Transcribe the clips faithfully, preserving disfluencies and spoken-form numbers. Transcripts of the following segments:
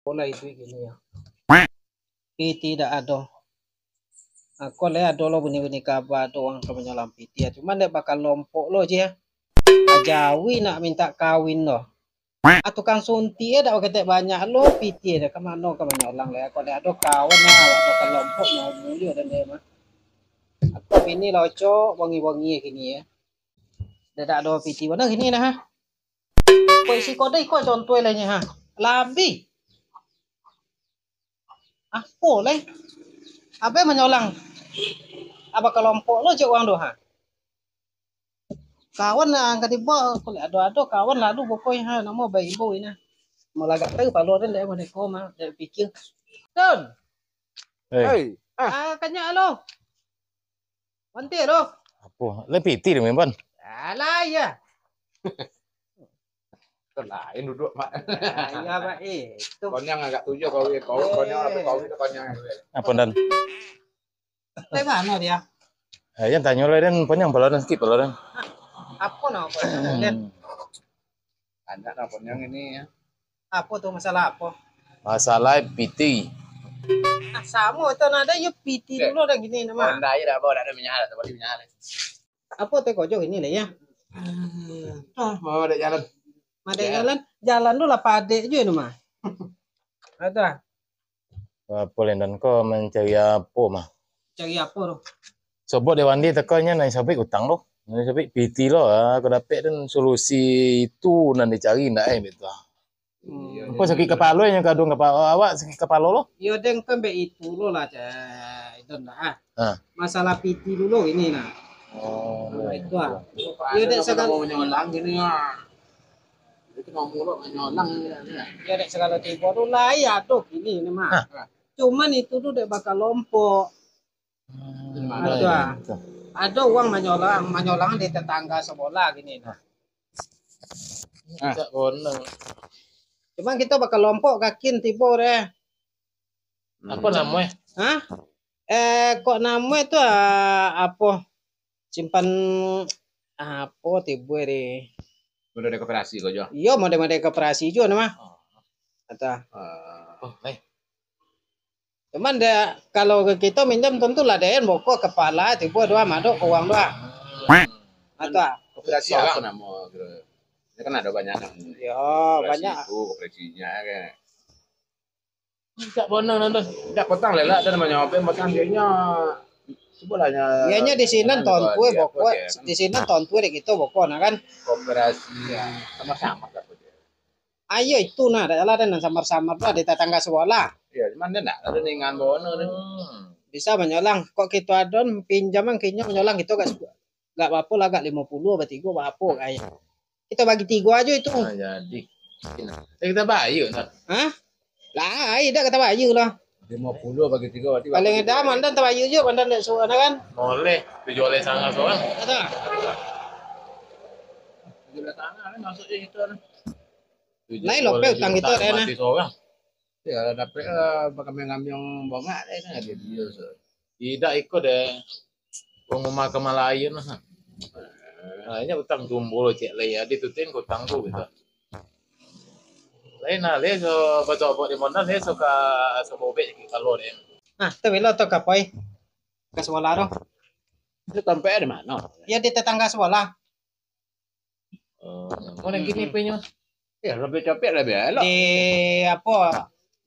Pola itu gini ya. Piti dak ado. Ako lai ado lo bunyi-bunyi kaba ado urang ka manyolang piti. Cuman dek bakalompok lo je. Ajawi nak minta kawin lo. Ah, tukang suntik e dak baketek banyak lo piti e. Ka mano ka manyolang lai. Ako lai ado kawan lah, bakalompok mau mulio dan dia mah. Ako bini lo cok bongi-bongi kini ya. Dak ado piti bana kini nah. Kok isi kodai ko contoh lainnya ha. Labi. Apo lai? Abe manyolang. Aba kalompok lo cek uang tu ha. Kawan lah angka tiba, kulik ado-ado kawan lalu bokoi ha, namo baik ibu ini. Mau lagak tahu palo dan dek mereka mah, dek pikir. Don. Hei. Ah, kanyak lo. Mantir lo. Apo? Lai piti tu memang. Alah ya. Lain duduk, Mak. Ah, iya, Mak. Eh, itu. Konyang agak tujuh kau, kau, konyang apa kau itu konyang. Apo dan? Dari mana dia? Eh, yang tanyo lah dan ponyang pala dan sikit pala dan. Apo nama ponyang dan? Banyak nama ponyang ini ya. Apo tu masalah apo? Masalah piti. Ah, samo tu nada yo piti dulu dah gini nama. Honda aja dah bawa, dah ada minyak, dah beli minyak. Apo teh kojo ini lah ya? Ah, mau ada jalan. Ada jalan, jalan tu lah padek je ni mah. Ada. Apo Lendan ko mancari apo mah? Cari apo tu? Sobok dek Wandi teko nyo nan sabik utang tu. Nan sabik piti lo, ah, ko dapek dan solusi itu nan dicari ndak eh betul. Hmm. Apo sakik kapalo nyo kadung kapalo awak sakik kapalo lo? Yo deng kan bek itu lo lah cah. Itu ndak ah. Ha. Masalah piti dulu ini nah. Oh. Nah, itu ah. Yo dek segala mau nyolang gini ah. Itu mau muluk nyolang gini ah. Yo dek segala tibo tu lah ya tu gini ni mah. Ha. Cuman itu tu dek bakalompok. Hmm, ado, ado uang manyolang, manyolang di tetangga sebelah gini nah. Ah. Cak bonang. Cuman kita bakalompok kakin tibo deh. Apo namo eh? Hah? Eh, kok namo itu ah, apo? Simpan apo tibo deh? Model koperasi ko jo. Iyo, model-model koperasi jo nama. Oh. Atau oh, eh. Cuman dek, kalau kito minjam tentu lah den boko kapalo tibo dua madok ka uang dua. Atau koperasi apo namo kiro? Ini kan ada banyak namo. Yo, koperasi banyak. Itu, koperasinya kan. Mintak bonang nonton. Mintak potang lah lah, ada namanya apa yang potang dia nya. Sebutlah nya. Ianya di sini tontu boko, di sini tontu dek kito boko nah kan. Koperasi sama-sama lah. Ayo itu nah, dak salah dah nan samar-samar tu di tetangga sebelah. Iyo, cuman dia ndak ado ningan bono tu. Hmm. Bisa manyolang. Kok kito adon pinjaman kinyo manyolang kito gak gak bapo lah, gak limo puluah batigo bapo kaya. Kito bagi tigo ajo itu. Ah, jadi. Eh, kita bayar nah. Hah? Lah, ai dak kata bayar lah. Limo puluah bagi tigo berarti paling dah mandan tabayar je, mandan dak suruh nah kan. Boleh, tujuh oleh sangat seorang. Kata. Tujuh oleh sangat kan masuk je itu nah. Lain lope utang kita deh nah. Mati seorang. Ya, dapek lah, bakamiang-kamiang bongak deh nah, dia, dia, so. Tidak ikut deh. Pengumah kemalayan lah. Nah, ini utang jumbo lo cek lai, adi tu tin utang tu gitu. Lain lah, le so basobok di mondan, le so ka sobobek kalau deh. Nah, tu bilo tu kapoi. Ka sekolah tu. Itu tampek di mano? Ya, di tetangga sekolah. Oh, oh, nan kini pinyo. Ya, lebih capek, lebih elok. Di apo,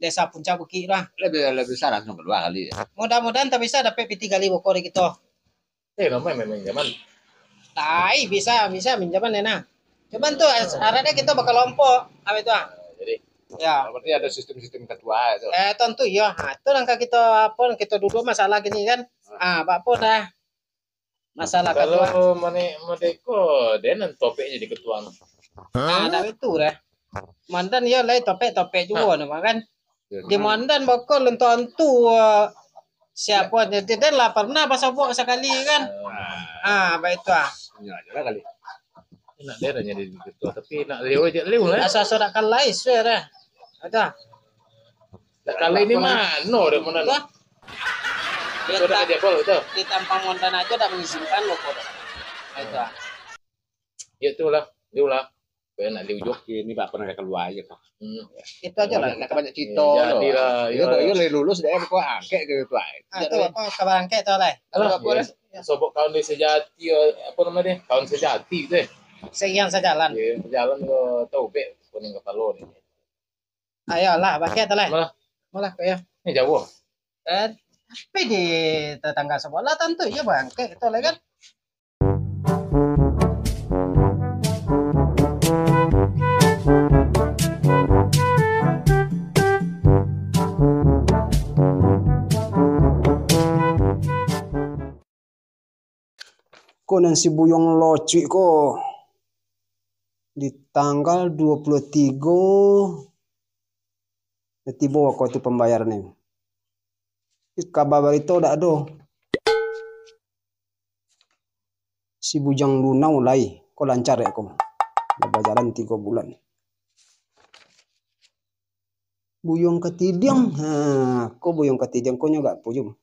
Desa Puncak Bukik lah. Lebih, lebih besar langsung keluar kali ya. Mudah-mudahan tak bisa dapek piti gali boko di kito. Eh, ramai memang zaman. Tai, bisa, bisa minjaman ya nah. Cuman tu, aradai kito bakalompok, apa itu ah? Jadi, ya. Berarti ada sistem-sistem ketua itu. Eh, tentu ya. Ha, tu langkah kito apa, kito duduk masalah gini kan. Ah, apa pun dah. Masalah kalau ketua. Mane-, madeko, den nan topeknyo di ketua. Ah, dak itu dah. Mantan yo lai topek-topek juo nama kan. Di mantan bokol untuk antu, eh, siapo nyo, den lah pernah basobok sakali kan. Ah, baik tu ah. Nya aja lah kali. Nak dia dah jadi ketua, tapi nak liu aja liu lah. Asa-asa dak kalai sudah. Ada. Dak kalai ni mano dah mana? Di tampang Mondan aja dak mengizinkan lo kok. Itu ah. Ya itulah, itulah. Kau nak liu jo. Ini bak pernah kalua aja kau. Hmm. Itu aja lah. Nak banyak cerita. Jadi lah. Iyo, iyo, lah lulus dah, kau angkek ke tu ai. Ah, tu apa kabar angkek tu, Lai? Alah, apa, Lai? Sobok kawan di sejati, apa nama dia? Kawan sejati tu, eh. Seiring sejalan. Iyo, sejalan ke taubek kuning kepala ni. Ayolah, bakeh tu, Lai. Malah. Malah, kau ya. Ni jauh. Eh, tapi di tetangga sebelah tentu je bangkek tu, Lai, kan? Ko nan si Buyuang Locuik ko, di tanggal dua puluh tigo, lah tibo wakatu pambayaran ni. Tapi kaba barito dak ado. Si Bujang Lunau lai, ko lancar dek ko. Lah bajalan tigo bulan. Buyuang Katidiang, ha, ko Buyuang Katidiang ko nyo gak apo juo.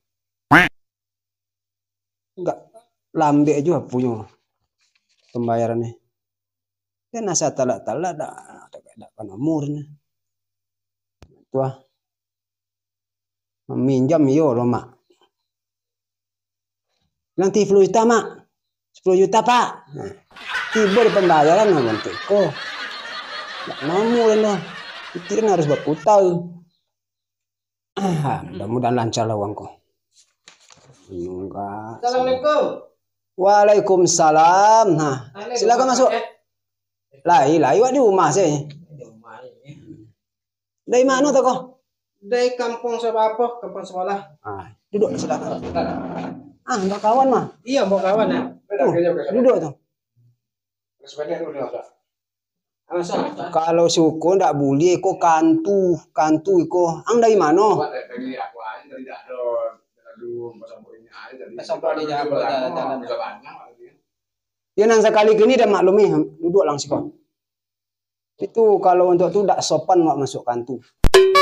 Agak lambek juo punyo pambayaran ni. Kan asa talak-talak dak, dak, dak kan umur ni. Tu ah. Maminjam iyo lo, Mak. Bilang, "Ti, sapuluah juta, Mak." "Sapuluah juta, Pak." Nah, tibo di pambayaran lah bantuak ko. Dak mampu lah. Pitih kan harus baputa. Ah, mudah-mudahan lancar lah uang ko. Enggak. Assalamualaikum. Waalaikumsalam. Nah, silakan masuk. Lai, lai, awak di rumah se. Di rumah ni. Dari mano tu ko? Dari kampung saba-, apo? Kampung Sabalah. Ah, duduk, silakan. Ah, ndak kawan mah. Iyo, ndak kawan, ah. Tu, duduk tu. Kalau suko ndak buliah, iko kantu, kantu iko. Ang dari mano? Yo, nan sakali kini dah maklumi, duduk lang siko. Itu kalau untuak tu dak sopan awak masuk kantu.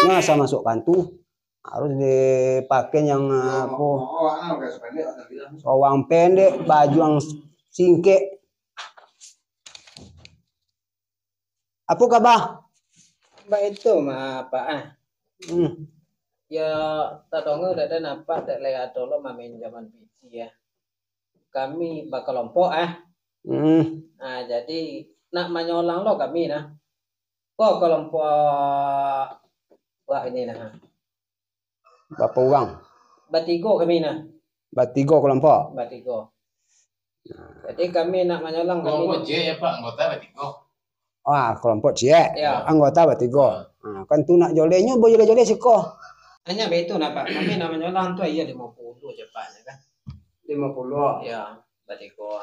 Nyo asa masuk kantu, harus dipakai yang, ah, apo, sorang pendek, baju yang singkek. Apo kaba? Baitu mah, Pak, ah. Hmm. Yo, tadonga dak ado nampak dek lai ado lo maminjaman pitih, yo. Kami bakalompok, ah. Hmm. Ah, jadi nak manyolang lo kami nah. Ko kalompok wak ini nah. Bara urang? Batigo kami nah. Batigo kalompok? Batigo. Jadi kami nak manyolang kami. Kalompok C yo, Pak, anggota batigo. Ah, kalompok ciek. Yo. Anggota batigo. Ah, kan tu nak jolehnyo, bajolah-jolah siko. Hanyo baitu nah, Pak. Kami nak manyolang tu, iyo, limo puluah je, Pak, yo kan. Limo puluah. Yo, batigo.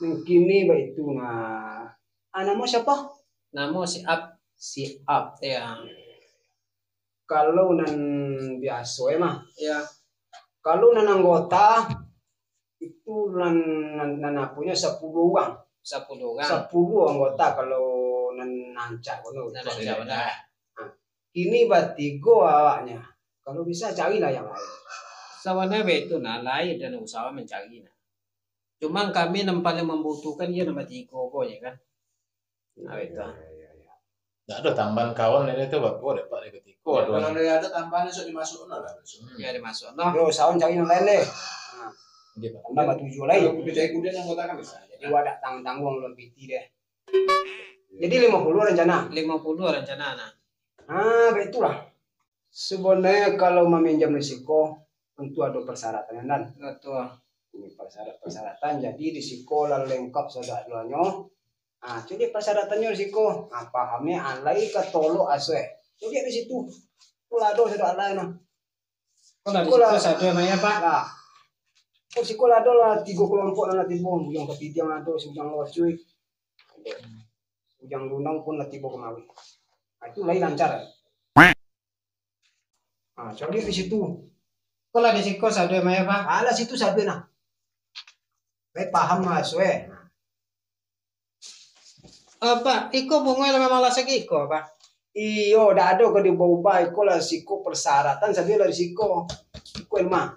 Mungkin ni baitu nah. Ah, namo siapo? Namo Siap. Siap. Yo. Kalau nan biaso, eh, mah. Yo. Kalau nan anggota, itu nan, nan, nan aponyo sapuluah urang. Sapuluah urang. Sapuluah anggota kalau nan rancak kono. Nan rancak bana. Nah, kini batigo awaknyo. Kalau bisa, carilah yang lain. Sabananyo baitu nah, lain dan usaho mancari nah. Cuman kami nan paling mambutuhkan iyo nan batigo ko, yo kan. Nah, itu. Iyo, iyo, iyo. Ndak ado tambahan kawan dari tu, bako dapek dari katigo. Yo, kalau dari ado tambahan, esok dimasuak lah. Yo, dimasuak lah. Yo, sawan cari yang lain deh. Nah. Tambah batujuah lai. Kalau kudu cari kudian anggota kan bisa. Jadi, wadah tanggung-tanggung lawan pitih deh. Jadi, limo puluah rancana? Limo puluah rancana, nah. Ah, baitulah. Sabananyo kalau maminjam dari siko, tentu ado parsyaratan, kan? Batua. Ini parsyaratan-parsyaratan. Jadi, di siko lah lengkap sadonyo. Ah, caliak parsyaratannya di siko. Ah, pahamnya alai ka tolok asuh. Caliak di situ. Ko lah ado sadonyo alai nah. Ko lah di siko sadonyo mah yo, Pak. Lah. Ko siko lah ado lah tigo kalompok lah tibo. Bujang Katidiang ado, Bujang Locuik. Bujang Lunau pun lah tibo kamari. Ah, itu lai lancar. Ah, caliak di situ. Ko lah di siko sadonyo mah yo, Pak. Ah, lah situ sadonyo nah. Lai paham masuak. Ah, Pak, iko bungo lah memang lah sagiko, Pak. Iyo, dak ado ka diubah-ubah, iko lah siko parsyaratan sadonyo lah di siko. Iko mah.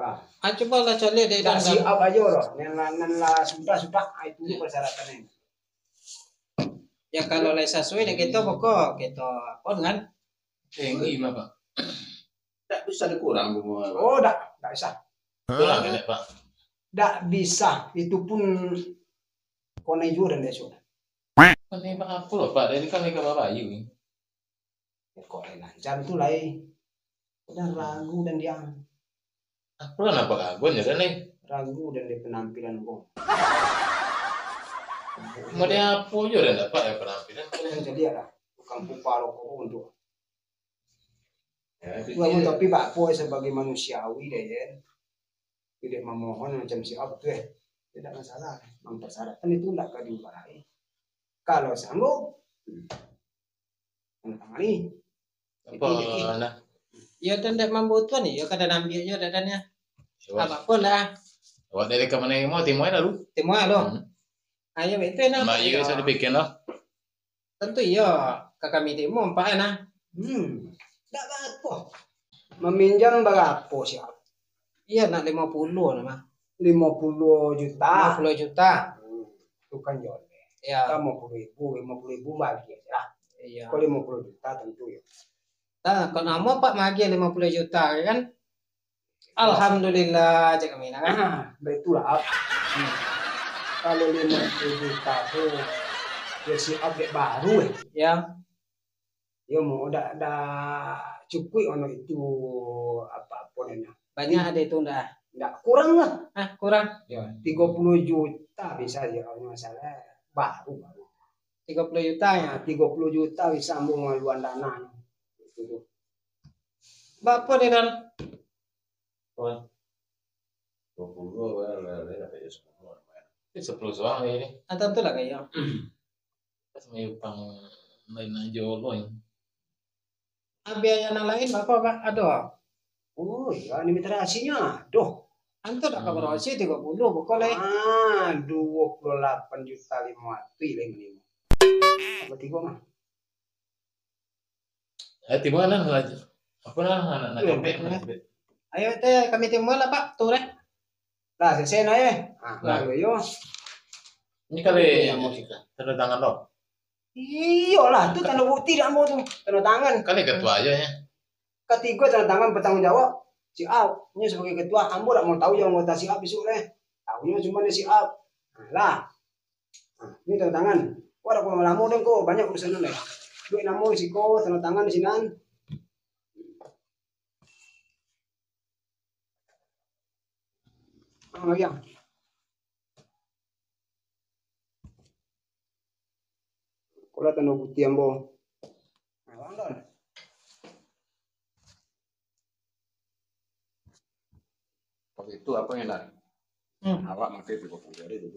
Wah. Ah, cubo lah caliak dek. Dak siap ajo doh. Nan, nan, nan lah sudah, sudah. Ah, itu parsyaratan ni. Ya, kalau lai sasuai dek kito, pokok kito pun kan. Eh, ngii mah, Pak. Tak bisa dikurang bungo. Oh, dak, dak bisa. Kurang kan, Pak? Dak bisa. Itu pun konai juo dan dak sudah. Konai apo, Pak? Dari kan ka babayu ni. Ya, kok lai lancar tu lai. Udah ragu dan diam. Apo lah nampak ragu aja kan, eh? Ragu dan di penampilan kau. Model apo jo dan dapat ya penampilan? Kan jadi lah, tukang pupa rokok pun tu. Ya, Wah, tapi bak apo sebagai manusiawi deh, ya. Tidak memohon macam si Ab tu, eh. Tidak masalah, mempersyaratkan itu ndak ka diubarai. Kalau sanggup, hmm, tanda tangani. Apo, nah? Iyo, dan dek mambutuhan, iyo, kada nambiak jo, dan, dan, ya. Apo pun lah. Awak dari ka mano, mau timoi lalu? Timoi lo. Hmm. Ayo, itu enak. Mbak, iyo, bisa dibikin lah. Tentu iyo, ka kami demo, Pak, nah. Hmm. Ndak barapo. Maminjam barapo, siap? Iyo, nak limo puluh nah, mah. Limo puluh juta. Limo puluh juta. Hmm. Itu kan joleh. Iyo. Kan limo puluh ribu, limo puluh ribu bagi aja lah. Iyo. Kalau limo puluh juta tentu ya. Nah, kalau namo Pak magi limo puluh juta, ya kan? Alhamdulillah, cek kami nah, kan? Ah, baitulah, Ab. Hmm. Kalau limo puluh juta tu, ya si Ab dek baru, eh. Ya. Ya, mau dak, dak cukuik ono itu apo-apo nyo. Banyak ado itu ndak? Ndak, kurang lah. Ah, kurang. Ya, tigo puluh juta bisa ya, kalau ndak salah. Baru, baru. Tigo puluh juta ya? Ah, tigo puluh juta bisa ambo maluan dana. Itu tu. Bapo ni, Don? Wah. Dua puluh, wah, wah, wah, dapat je sepuluh, lumayan. Ini sepuluh suang ni. Ah, tantu lah kayo. Pas main utang lain aja, loh. Ah, biaya nan lain bapo, Pak? Ado? Oh, iya, ni mitra asinyo ado. Antu dak ka Hmm. Berhasil tigo puluh, bukan, lai? Ah, dua puluh lapan juta lima ratus, lai, minimum. Apa tigo mah? Eh, tigo lah, lah. Apa lah, nak, nak Iya, capek, betul. nak capek. Ayo, teh, kami timuan lah, Pak. Tuh, deh. Lah, selesai nah, eh. Ah, Nah. baru yo. Ini kali Iya, mau kita. tanda tangan lo. Iyolah, tu tanda bukti dah ambo tu. Tanda tangan. Kali ketua aja ya. Katigo tanda tangan bertanggung jawab. Si Ab, nyo sebagai ketua, ambo dak mau tahu yang anggota si Ab besok leh. Tahu nyo cuma si Ab. Nah, lah. Nah, ni tanda tangan. Wah, dak lamo-lamo deh ko, banyak urusan deh. Duit namo siko, tanda tangan di sinan. Ah, yang. Ko lah tando bukti ambo. Nah, bang, Don. Waktu itu apa yang nak? Hmm. Awak makai tigo puluh hari dulu.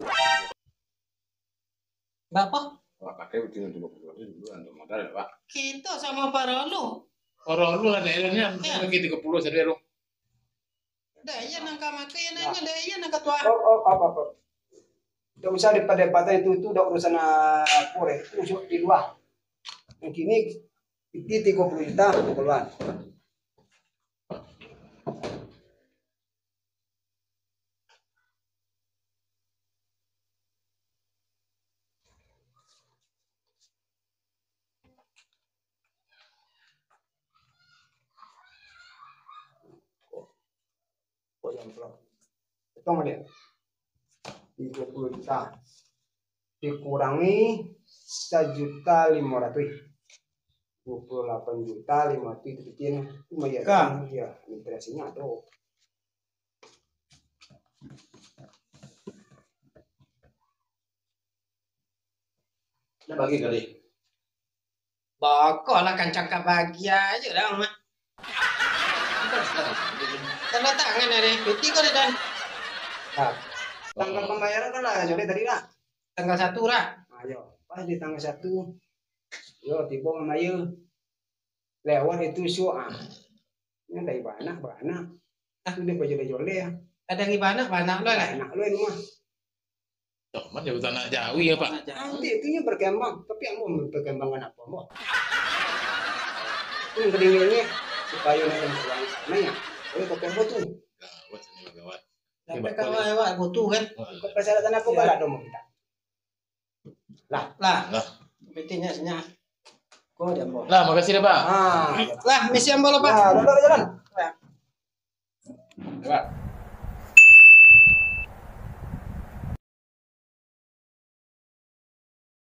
Bapo? Awak pakai tigo puluh hari dulu untuk modal, Pak. Kito samo Pak Rolu. Pak Rolu lah, daerahnya Iya. bagi tigo puluh saudara. Dah, iya nan ka makai, iya nanya, dah, iya nan ka tuah. Oh, oh, apa, apa. Tidak usah diperdebatkan itu, itu udah urusan, ah, apa, eh, itu urusan di luar. Yang kini, itu tigo puluh juta keluar. Kok yang pulang? Potong balik. Tigo puluh juta. Dikurangi sajuta limo ratuih. Dua puluh lapan juta limo ratuih itu kecil. Itu mah ya, Kak. Iya, inflasinya tuh. Dah bagi kali. Bokok lah kancang ka bagi aja dah, Mak. Tanda tangan hari, piti kau dah, Dan. Nah, tanggal pembayaran kan lah, Jole tadi lah. Tanggal satu lah. Ayo, pas di tanggal satu. Yo, tibo mambayar. Lewat itu suah. Ini dari banak, banak. Ah. Itu dia bajole-jole ya. Ada di banak, banak lo lah. Enak lo ini mah. Cuman ya, bukan nak jauh ya, Pak. Nanti itunya berkembang, tapi yang mau memperkembangkan apa, Mbok? Ini yang kedinginan supaya nak tempat lain. Nah, ya. Boleh pakai apa tu? Gawat ini, gawat. Tapi kalau awak butuh kan? Kok persyaratan apa Iya. kalau ada mau kita? Lah. Lah. Lah. Putihnya sini. Kau dia, Ambo. Lah, makasih dah, Pak. Ah, lah, misi Ambo lo, Pak. Ah, duduk jalan. Pak.